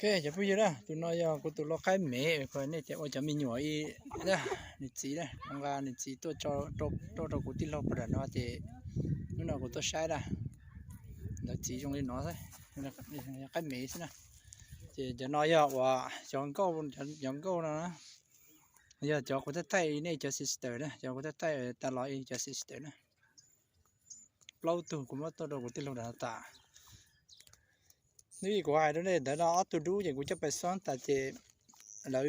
Ok, cov phooj ywg na, tus no yog kuv tus lau qaib mev, nej cov ua cov me nyuam ib, nws txiv na, kuv nqa nws txiv tuaj rau kuv tij laug pem no ces hnub no kuv tuaj saib na, lawv txiv zoo li no xwb, qaib mev xwb na. Ces cov no yog uas cov nkauj, cov nkauj no na, yog cov kuv thaij thaij nej cov sister na, cov kuv thaij thaij tas los cov sister na. Plaub tug kuv muab tuaj rau kuv tij laug nram tas. Nws kuv hais rau nej ntawd no ob tug dub ces kuv coj pais xob tas ces lawv,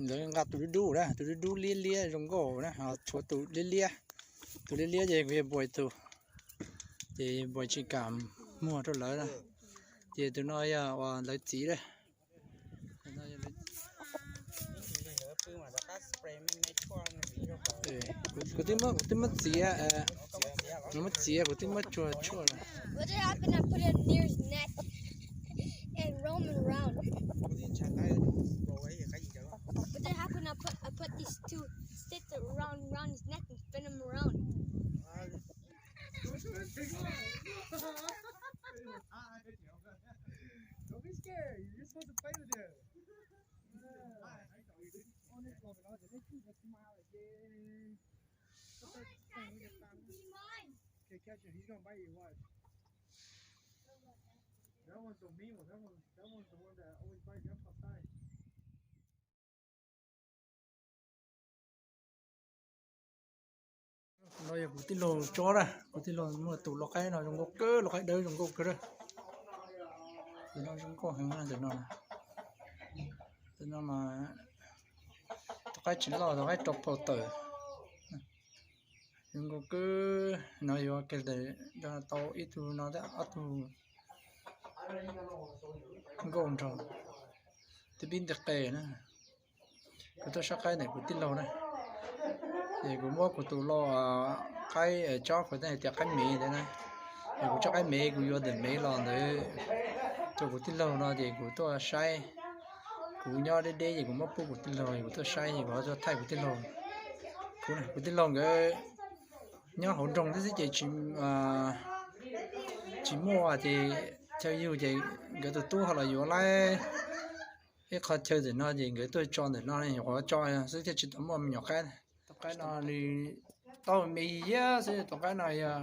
lawv nqa tus dub dub na, tus dub dub liab liab zoo nkauj na, ho tshuav tus liab liab, tus liab liab ces kuv yuav npuas tus, ces npuas tsis kam muag rau lawv na. Ces tus no yog uas lawv txiv na. Kuv twb muab, kuv twb muab txiav, muab txiav, kuv twb muab tsuag tshuaj na. What did happen? I put it near his neck and roam him around. What did happen? I put, I put these two sticks around, around his neck and spin him around. Don't be scared. You're supposed to play with him. Ua nej los no ces nej kuj yuav tsis mas lawm ces. Okay, catch him. He's gonna bite you. Watch. That one's the mean one. That one, that one's the one that always bites. That's outside. No yog kuv tij laug tsob na, kuv tij laug muaj tus lau qaib no zoo nkauj kawg, lau qaib dawb zoo nkauj kawg na. Tus no zoo nkauj heev na, tus no, tus no mas tus qaib tsis loj, tus qaib rau phau tawm. Zoo nkauj kawg, no yuav kiag tau ib tug no thiab ob tug nkauj nraug, twb pib nti qe na. Kuv tuaj saib qaib ntawm kuv tij laug na, ces kuv muab kuv tus lau qaib tsob kuv hais tias qaib mev ntawd na, es kuv tsob qaib mev kuv yuav ntawm mev los ntawd rau kuv tij laug no ces kuv tuaj saib, kuv nyob deb deb ces kuv muab pub kuv tij laug, kuv tuaj saib es kuv tuaj thaij kuv tij laug. Kuv tij laug nkawd nyob hauv nroog thiab xwb ces tsis muaj ces chaw yug ces nkawd tus tub ho los yuav lawm ib qho chaw ntawm no ces nkawd tuaj tso ntawm no, nyuam qhuav tso xwb thiaj tsis tau muaj me nyuam qaib. Tus qaib no nws tau me yig xwb, tus qaib no yog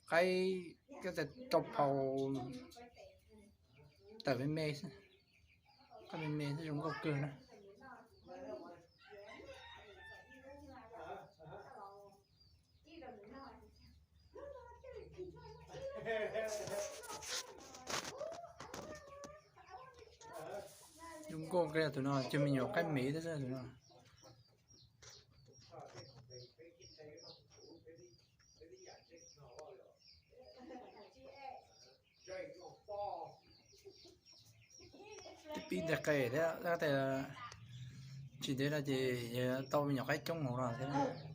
qaib rau phau tawm me me xwb, qaib me me xwb zoo nkauj kawg na. Zoo nkauj kawg tus no, cog me nyuam qaib mev thiab xwb tus no. Pib nteg qe thiab, tsis ntev no ces tau me nyuam qaib coob hauv no thiab.